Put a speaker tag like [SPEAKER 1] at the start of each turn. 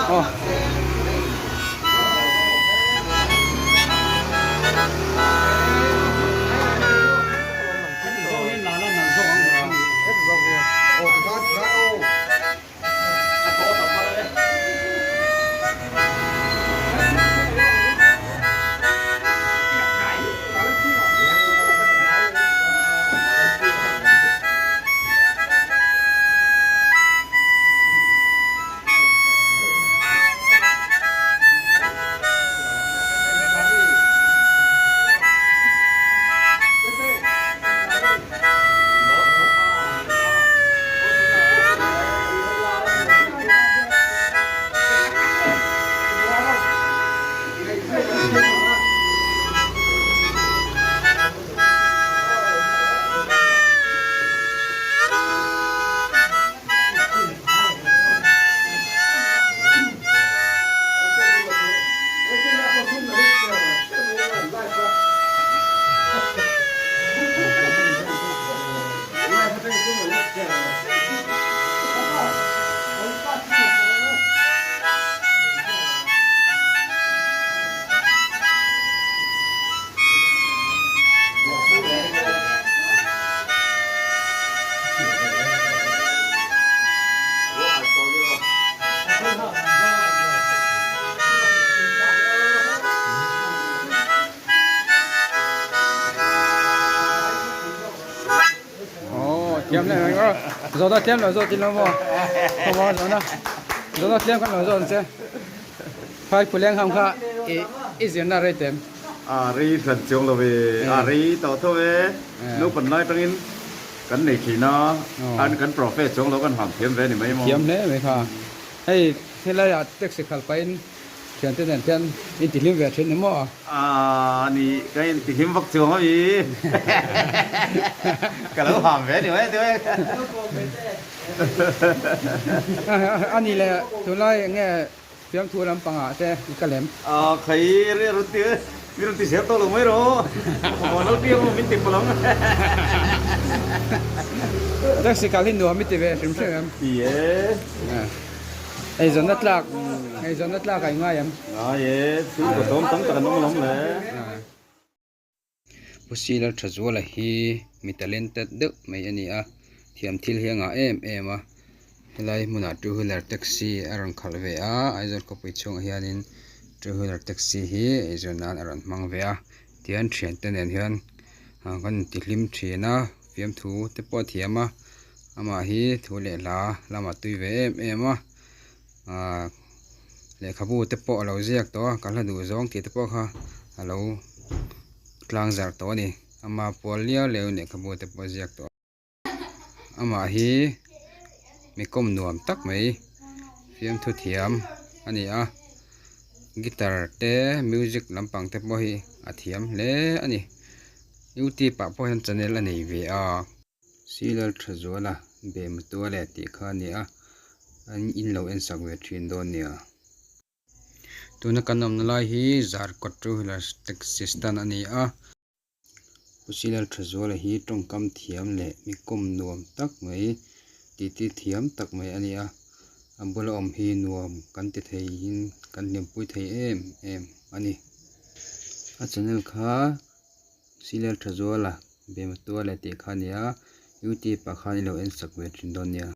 [SPEAKER 1] Aw. Thiam le mai maw zawhna tlem lo zawt ila maw khawva zawhna zawhna tlem khan lo zawt ang che phai phuleng ham kha i i zirna rei tem.
[SPEAKER 2] A rei hran chuang lo ve a rei tawh tho e naupan lai atangin kan nei thin a an kan profet chuang lo kan ham thiam ve a ni mai maw.
[SPEAKER 1] Thiam hle mai kha hei helaiah taxi khalh pahin Thiante nen hian in tihlim ve thin ni maw?
[SPEAKER 2] Aaa ni, ka in tihlim vak chuang a mi. Ka lo ham ve ni mai a ti mai.
[SPEAKER 1] A ni le, tunlai enge fiamthu lampangah te i ka lem?
[SPEAKER 2] Aaa khai rawn ti mi rawn ti zel tawh lo mai rawh. Khaw lo piang min ti palh ang.
[SPEAKER 1] Taxi kal hi nuam i ti ve hrim hrim em?
[SPEAKER 2] Ti e.
[SPEAKER 1] Eizawnna tlak, eizawnna tlak a ingai em?
[SPEAKER 2] Ngai e, chhungkaw tlawm tam tak an awm alawm le.
[SPEAKER 1] Pu Sila Thazuala hi mi talented deuh mai a ni a, thiam thil hi a ngah em em a, helai hmunah two wheeler taxi a rawn khalh ve a, Aizawl khawpui chhungah hianin two wheeler taxi hi eizawn nan a rawn hmang ve a, tihian thiante nen hian kan intihlim thin a, fiamthu te pawh a thiam a. Amah hi thu leh hla lamah tui ve em em a ahh lehkhabu te pawh a lo ziak tawh a ka hla duh zawng tih te pawh kha a lo tlang zarh tawh a ni ama pual liau liau in lehkhabu te pawh a ziak tawh a amah hi mi kawm nuam tak mai fiamthu thiam a ni a guitar te music lampang te pawh hi a thiam hle a ni youtube ah pawh hian channel a nei ve a. Silal tha zuala beh matua leh tih kha a ni a, an in lo en sak ve thin dawn nia. Tuna kan awmna lai hi Zarkawt two wheeler taxi stand a ni a. Pu Silal tha zuala hi tawngkam thiam leh mi kawm nuam tak mai titi thiam tak mai a ni a, a bula awm hi nuam kan ti theiin kan hlimpui thei em em a ni. A channel kha Silal tha zuala. Bematua leh tih kha a ni a, youtube ah khan i lo en sak ve thin dawn nia.